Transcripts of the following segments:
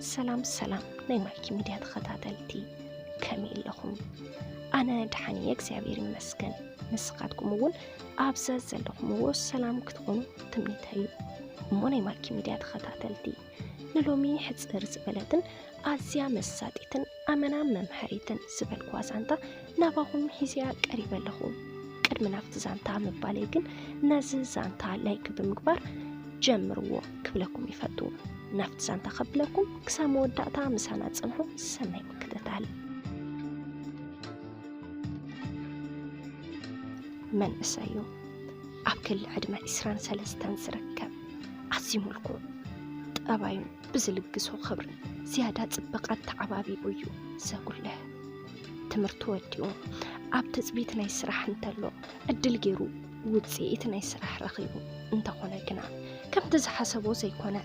ሰላም ሰላም ናይ ማኪ ሚድያ ተኸታተልቲ፣ ከመይ ኣለኹም? ኣነ ደሓን እየ እግዚኣብሔር ይመስገን። ንስኻትኩም እውን ኣብ ዘዘለኹምዎ ሰላም ክትኾኑ ትምኒተይ እዩ። እሞ ናይ ማኪ ሚድያ ተኸታተልቲ፣ ንሎሚ ሕፅር ዝበለትን ኣዝያ መሳጢትን ኣመና መምሃሪትን ዝበልኩዋ ዛንታ ናባኹም ሒዝያ ቀሪበ ኣለኹ። ቅድሚ ናብቲ ዛንታ ምባለይ ግን ነዚ ዛንታ ላይክ ብምግባር ጀምርዎ ክብለኩም ይፈቱ። ናብቲ ዛንታ ከብለኩም ክሳብ መወዳእታ ምሳና ጽንሑ። ሰናይ ምክትታል። መንእሰይ እዩ። ኣብ ክሊ ዕድመ ዕስራን ሰለስተን ዝርከብ ኣዝዩ ምልኩዕ ጠባዩን ብዝልግሶ ክብሪ ዝያዳ ጽበቓ ተዓባቢኡ እዩ ዘጉልሕ። ትምህርቱ ወዲኡ ኣብ ትጽቢት ናይ ስራሕ እንተሎ ዕድል ገይሩ ውጽኢት ናይ ስራሕ ረኺቡ እንተኾነ ግና ከምቲ ዝሓሰቦ ዘይኮነ።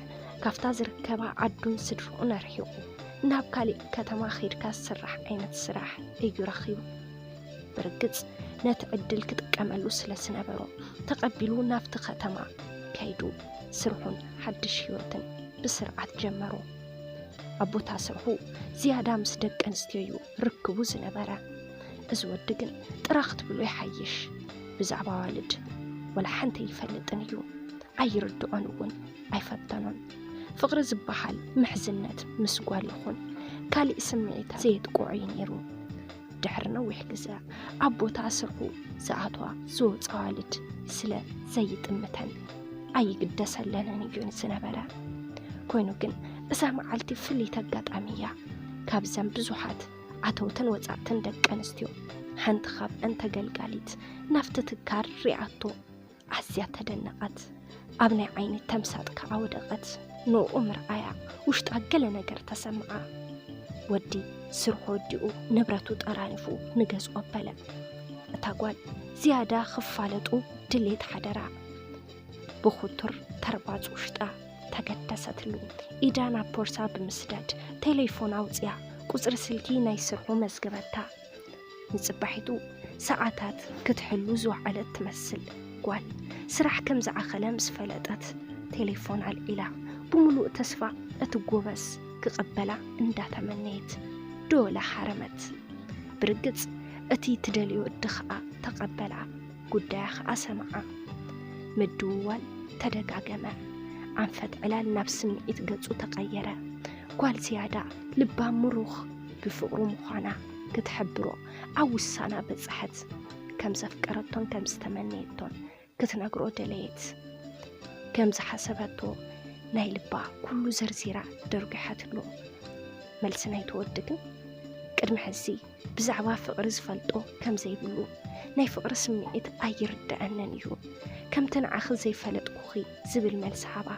ካብታ ዝርከባ ዓዱን ስድርኡን ኣርሒቑ ናብ ካሊእ ከተማ ኸይድካ ዝስራሕ ዓይነት ስራሕ እዩ ረኺቡ። ብርግጽ ነቲ ዕድል ክጥቀመሉ ስለ ዝነበሮ ተቐቢሉ ናብቲ ከተማ ከይዱ ስርሑን ሓድሽ ህይወትን ብስርዓት ጀመሩ። ኣብ ቦታ ስርሑ ዝያዳ ምስ ደቂ ኣንስትዮ እዩ ርክቡ ዝነበረ። እዚ ወዲ ግን ጥራ ክትብሎ ይሓይሽ። ብዛዕባ ኣዋልድ ወላ ሓንቲ ኣይፈልጥን እዩ። ኣይርድኦን እውን ኣይፈተኖን። ፍቕሪ ዝበሃል ምሕዝነት ምስ ጓል ይኹን ካሊእ ስምዒት ዘየጥቅዖ እዩ ነይሩ። ድሕሪ ነዊሕ ግዘ ኣብ ቦታ ስርሑ ዝኣትዋ ዝወፃ ኣዋልድ ስለ ዘይጥምተን ኣይግደሰለንን እዩ ዝነበረ። ኮይኑ ግን እዛ መዓልቲ ፍልይቲ ኣጋጣሚ እያ። ካብዘን ብዙሓት ኣተውትን ወፃእትን ደቂ ኣንስትዮ ሓንቲ ካብኣን ተገልጋሊት ናብቲ ትካል ሪኣቶ ኣዝያ ተደነቐት። ኣብ ናይ ዓይኒ ተምሳጥ ከኣ ወደቐት። ንኡ ምርኣያ ውሽጣ ገለ ነገር ተሰምዓ። ወዲ ስርሑ ወዲኡ ንብረቱ ጠራኒፉ ንገዝኦ በለ። እታ ጓል ዝያዳ ክፋለጡ ድሌት ሓደራ። ብኹቱር ተርባጽ ውሽጣ ተገደሰትሉ። ኢዳ ናብ ቦርሳ ብምስዳድ ቴሌፎን ኣውጽያ ቁጽሪ ስልኪ ናይ ስርሑ መዝገበታ። ንጽባሒቱ ሰዓታት ክትሕሉ ዝወዓለት ትመስል ጓል ስራሕ ከም ዝዓኸለ ምስ ፈለጠት ቴሌፎን ኣልዒላ ብምሉእ ተስፋ እቲ ጎበዝ ክቕበላ እንዳተመነየት ዶላ ሓረመት። ብርግጽ እቲ ትደልዮ እዲ ኸኣ ተቐበላ። ጉዳያ ኸኣ ሰምዓ። ምድውዋል ተደጋገመ። ኣንፈት ዕላል ናብ ስምዒት ገጹ ተቐየረ። ጓል ዝያዳ ልባ ምሩኽ ብፍቕሩ ምዃና ክትሕብሮ ኣብ ውሳና በጽሐት። ከም ዘፍቀረቶን ከም ዝተመነየቶን ክትነግሮ ደለየት። ከም ዝሓሰበቶ ናይ ልባ ኩሉ ዘርዚራ ደርጒሓትሉ። መልሲ ናይቲ ወዲ ግን ቅድሚ ሕዚ ብዛዕባ ፍቕሪ ዝፈልጦ ከም ዘይብሉ፣ ናይ ፍቕሪ ስምዒት ኣይርድኣንን እዩ፣ ከምቲ ንዓኺ ዘይፈለጥኩኺ ዝብል መልሲ ሃባ።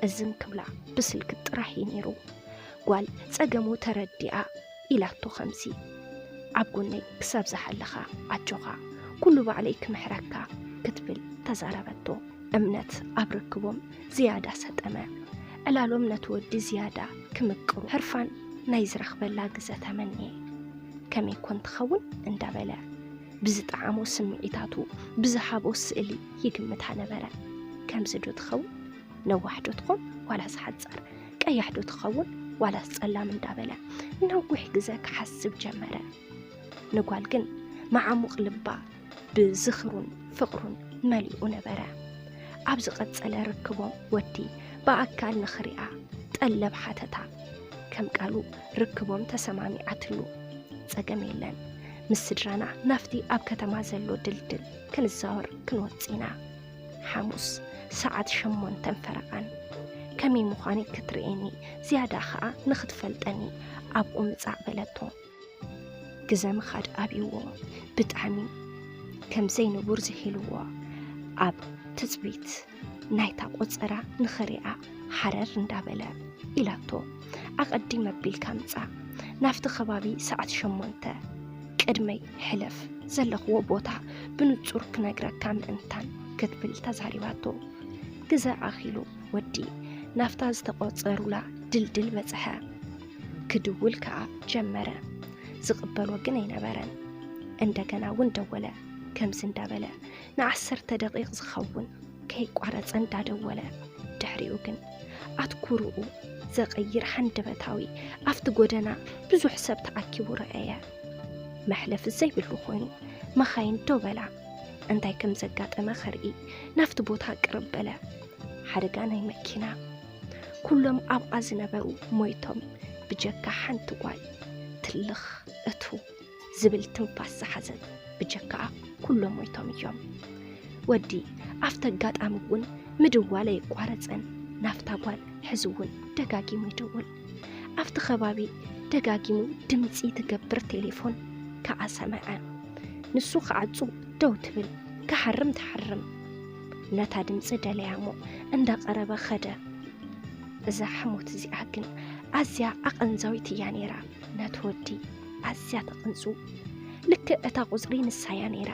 እዝን ክብላ ብስልኪ ጥራሕ እዩ ነይሩ። ጓል ጸገሙ ተረዲኣ ኢላቶ ከምዚ፣ ኣብ ጎነይ ክሳብ ዝሃለኻ ኣጆኻ፣ ኩሉ ባዕለይ ክምሕረካ ክትብል ተዛረበቶ። እምነት ኣብ ርክቦም ዝያዳ ሰጠመ። ዕላሎም ነቲ ወዲ ዝያዳ ክምቅሩ ህርፋን ናይ ዝረኽበላ ግዘ ተመንየ። ከመይ ኮን ትኸውን እንዳበለ ብዝጠዓሞ ስምዒታቱ ብዝሃቦ ስእሊ ይግምታ ነበረ። ከምዚ ዶ ትኸውን? ነዋሕ ዶ ትኾን ዋላስ ሓጻር? ቀያሕ ዶ ትኸውን ዋላስ ጸላም እንዳበለ ነዊሕ ግዘ ክሓስብ ጀመረ። ንጓል ግን መዓሙቕ ልባ ብዝኽሩን ፍቕሩን መሊኡ ነበረ። ኣብ ዝቐጸለ ርክቦም ወዲ ብኣካል ንኽሪኣ ጠለብ ሓተታ። ከም ቃሉ ርክቦም ተሰማሚዓትሉ። ጸገም የለን፣ ምስ ስድራና ናብቲ ኣብ ከተማ ዘሎ ድልድል ክንዛወር ክንወጽእ ኢና። ሓሙስ ሰዓት ሸሞንተን ፈረቓን። ከመይ ምዃነይ ክትርእየኒ ዝያዳ ኸኣ ንኽትፈልጠኒ ኣብኡ ምጻእ በለቶ። ግዘ ምኻድ ኣብይዎ ብጣዕሚ ከም ዘይንቡር ዝሒልዎ ኣብ ትጽቢት ናይታ ቆጸራ ንኽሪኣ ሓረር እንዳበለ ኢላቶ ኣቐዲም ኣቢልካ ምጻእ ናብቲ ከባቢ ሰዓት ሸሞንተ ቅድመይ ሕለፍ ዘለኽዎ ቦታ ብንጹር ክነግረካ ምእንታን ክትብል ተዛሪባቶ። ግዘ ኣኺሉ ወዲ ናብታ ዝተቖጸሩላ ድልድል በጽሐ። ክድውል ከኣ ጀመረ። ዝቕበሎ ግን ኣይነበረን። እንደገና እውን ደወለ። ከምዚ እንዳበለ ንዓሰርተ ደቂቕ ዝኸውን ከይቋረጸ እንዳደወለ ድሕሪኡ ግን ኣትኩርኡ ዘቐይር ሃንደበታዊ ኣብቲ ጎደና ብዙሕ ሰብ ተኣኪቡ ረኣየ። መሕለፊ ዘይብሉ ኮይኑ መኻይን ደው በላ። እንታይ ከም ዘጋጠመ ከርኢ ናብቲ ቦታ ቅርብ በለ። ሓደጋ ናይ መኪና። ኩሎም ኣብኣ ዝነበሩ ሞይቶም፣ ብጀካ ሓንቲ ጓል ትልኽ እቱ ዝብል ትንፋስ ዝሓዘት። ብጀካኣ ኩሎም ሞይቶም እዮም። ወዲ ኣብቲ ኣጋጣሚ እውን ምድዋል ኣየቋረጸን። ናብታ ጓል ሕዚ እውን ደጋጊሙ ይደውል። ኣብቲ ከባቢ ደጋጊሙ ድምጺ ትገብር ቴሌፎን ከኣ ሰምዐ። ንሱ ክዓጹ ደው ትብል፣ ክሓርም ትሓርም። ነታ ድምጺ ደለያ እሞ እንዳቐረበ ኸደ። እዛ ሕሞት እዚኣ ግን ኣዝያ ኣቐንዛዊት እያ ነይራ። ነቲ ወዲ ኣዝያ ተቐንጹ። ልክዕ እታ ቁጽሪ ንሳ እያ ነይራ።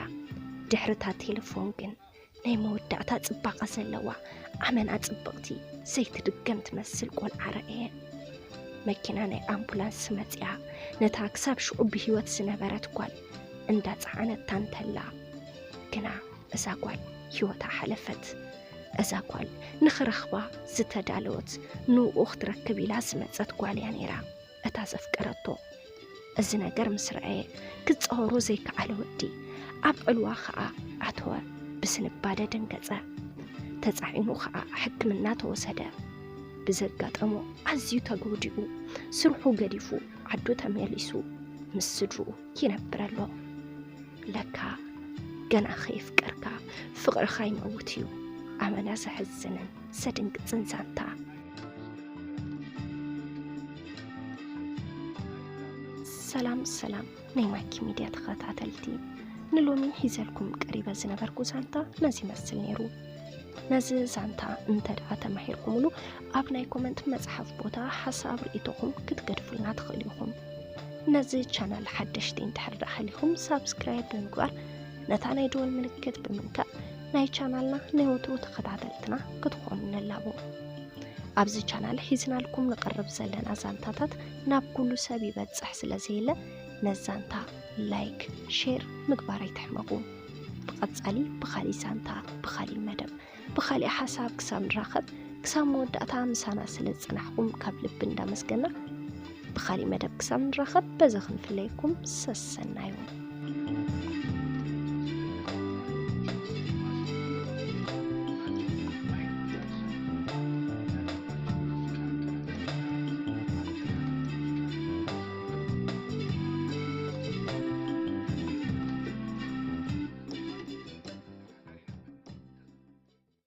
ድሕሪ እታ ቴሌፎን ግን ናይ መወዳእታ ጽባቐ ዘለዋ ኣመና ጽብቕቲ ዘይትድገም ትመስል ቆልዓ ረኣየ። መኪና ናይ ኣምቡላንስ መጺኣ ነታ ክሳብ ሽዑ ብህይወት ዝነበረት ጓል እንዳጸዓነታ እንተላ ግና እዛ ጓል ህይወታ ሓለፈት። እዛ ጓል ንኽረኽባ ዝተዳለወት ንኡ ክትረክብ ኢላ ዝመጸት ጓል እያ ነይራ። እታ ዘፍቀረቶ። እዚ ነገር ምስ ረኣየ ክጻወሮ ዘይከኣለ ወዲ ኣብ ዕልዋ ኸኣ ኣተወ። ብስንባደ ደንገጸ። ተጻዒኑ ኸኣ ሕክምና ተወሰደ። ብዘጋጠሞ ኣዝዩ ተጎዲኡ ስርሑ ገዲፉ ዓዱ ተመሊሱ ምስ ስድርኡ ይነብር ኣሎ። ለካ ገና ከየፍቀርካ ፍቕርኻ ይመውት እዩ። ኣመና ዘሕዝንን ዘድንግጽን ዛንታ። ሰላም ሰላም ናይ ማኪ ሚድያ ተኸታተልቲ፣ ንሎሚ ሒዘልኩም ቀሪበ ዝነበርኩ ዛንታ ነዚ ይመስል ነይሩ። ነዚ ዛንታ እንተ ደኣ ተማሂርኩምሉ ኣብ ናይ ኮመንት መጽሓፍ ቦታ ሓሳብ ርእይቶኹም ክትገድፉልና ትኽእሉ ኢኹም። ነዚ ቻናል ሓደሽቲ እንድሕር ደኣ ሃሊኹም ሳብስክራይብ ብምግባር ነታ ናይ ደወል ምልክት ብምንካእ ናይ ቻናልና ናይ ወትሩ ተኸታተልትና ክትኾኑ ንላቦ። ኣብዚ ቻናል ሒዝናልኩም ንቐርብ ዘለና ዛንታታት ናብ ኩሉ ሰብ ይበጽሕ ስለ ዘየለ ነዛንታ ላይክ፣ ሼር ምግባር ኣይትሕመቁ። ብቐጻሊ ብኻሊእ ዛንታ፣ ብኻሊእ መደብ፣ ብኻሊእ ሓሳብ ክሳብ ንራኸብ ክሳብ መወዳእታ ምሳና ስለ ዝጸናሕኩም ካብ ልቢ እንዳመስገና ብኻሊእ መደብ ክሳብ ንራኸብ በዚ ክንፍለየኩም ሰሰናዩ።